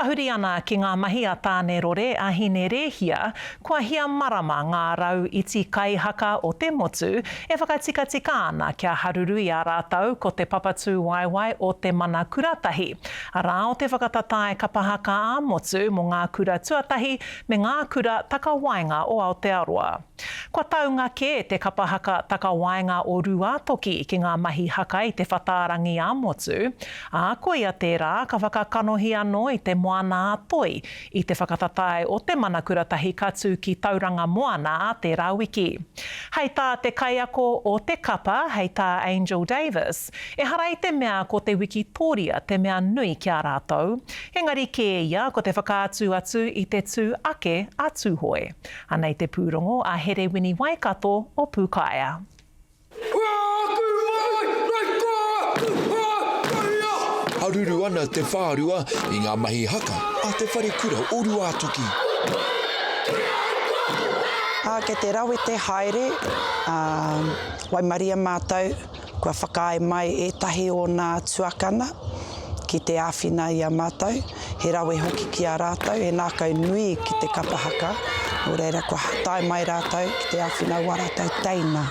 Tahuri ana ki ngā mahi a Tāne-rore, a Hine-rēhia, kua hia marama ngā rau iti kaihaka o te motu e whakatikatika ana kia haruru i a rātou ko te papatūwaewae o Te Mana Kuratahi, arā o te whakatatae kapa haka ā-motu mō ngā kura tuatahi me ngā kura takawaenga o Aotearoa. Kua taunga kē te kapa haka takawaenga o Rūātoki ki ngā mahi haka i te whatārangi ā-motu, ā, koia tērā ka whakakanohi anō i te Moana-a-Toi i te whakatatae o te Mana Kuratahi ka tū ki Tauranga Moana ā tērā wiki. Hei tā te kaiako o te kapa, hei tā Angel Davis, ehara i te mea ko te wikitōria te mea nui ki a rātou, engari kē ia ko te whakaatu atu i te tū ake a Tūhoe. Anei te pūrongo a Herewini Waikato o Pūkaea. Haruru ana te whārua i ngā mahi haka a Te Wharekura o Ruātoki. Ā, kei te rawe te haere, ā, waimaria mātou Kua whakaae mai ētahi o nā tuakana ki te āwhina i a mātou, he rawe hoki ki a rātou, he nākau nui ki te kapa haka, nō reira kua tae mai rātou ki te āwhina wā rātou teina.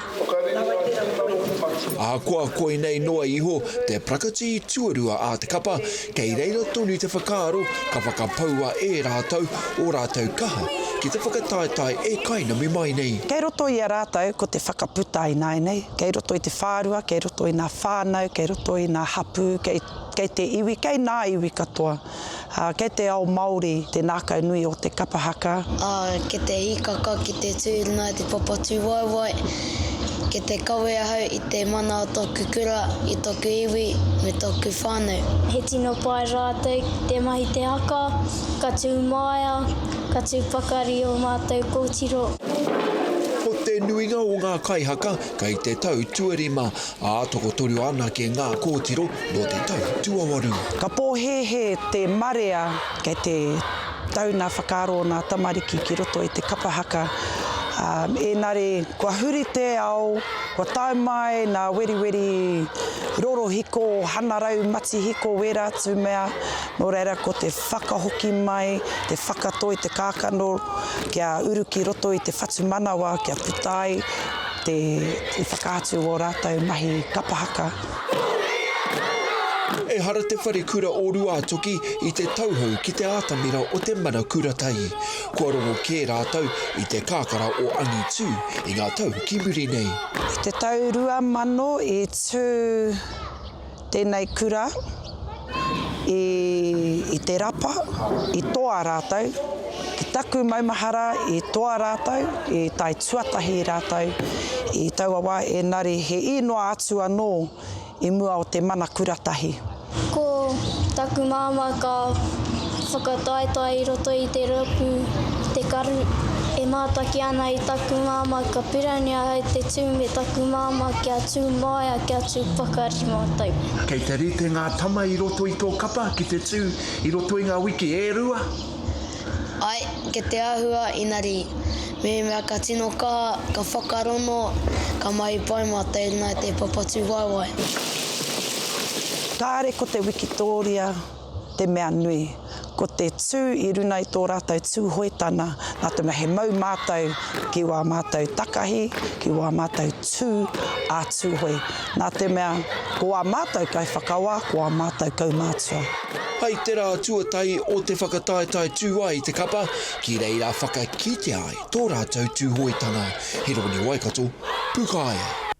Ahakoa koinei noa iho te parakati tuarua a te kapa, kei reira tonu te whakaaro ka whakapaua e rātou ō rātou kaha ki te whakataetae e kainami mai nei. Kei roto i a rātou ko te whakaputa ināianei, Kei roto i te whārua, kei roto i nā whānau, kei roto i nā hapū, kei, kei te iwi, kei nā iwi katoa. Ā, kei te ao Māori te nākau nui o te kapa haka. Ā, ki te hīkaka ki te tū nā te papa tūwaewae, ki te kawe ahau i te mana o tōku kura, i tōku iwi, me tōku whānau. He tino pai rātou ki te mahi te haka, ka tū māia, ka tū pakari ō mātou kōtiro. Ko te nuinga o ngā kaihaka kei te tau tuarima, ā, tokotoru anake ngā kōtiro nō te tau tuawaru. Ka pōhēhē te marea kei te tau nā whakaaro o nā tamariki ki roto i te kapa haka, ā, ēnari kua huri te ao, kua tae mai nā weriweri rorohiko, hanarau matihiko wērā atu mea, nō reira ko te whakahoki mai, te whakatoi te kākano kia uru ki roto i te whatumanawa kia puta ai te whakaatu o rātou mahi kapa haka. Ehara te wharekura o Ruātoki i te tauhou ki te atamira o te mana kuratahi. Kua rongo kē rātou i te kakara o angitū i ngā tau ki muri nei. I te tau 2000 i tū Tēnei kura i, i te rapa, i toa rātou, ki taku maumahara i toa rātou, i tae tuatahi rātou i taua wā, engari he īnoa atu anō i mua o te mana kuratahi. Ko taku māmā ka whakataetae i roto i te rōpū Te Karu. E mātaki ana i taku māmā ka pirangi ahau te tū me taku māmā kia tū māia, kia tū pakari mātou. Kei te rite ngā tama i roto i tō kapa ki te tū i roto i ngā wiki e rua? Ae, ke te ahua inari, mehemea ka tino kaha, ka whakarono, ka mahi pai mātou i runga i te papa tūwaewae. Kāre ko te wikitōria te mea nui, ko te tū i runa i tō rātou Tūhoetana, nā te mea he mau mātou ki wā mātou takahi, ki wā mātou tū a Tūhoe, nā te mea ko wā mātou kaiwhakawā, ko wā mātou kaumātua. Hei te rā tuatahi o te whakataetae tū ai te kapa, ki reira whakakitea ai tō rātou Tūhoetanga. He Roni Waikato, Pūkāea.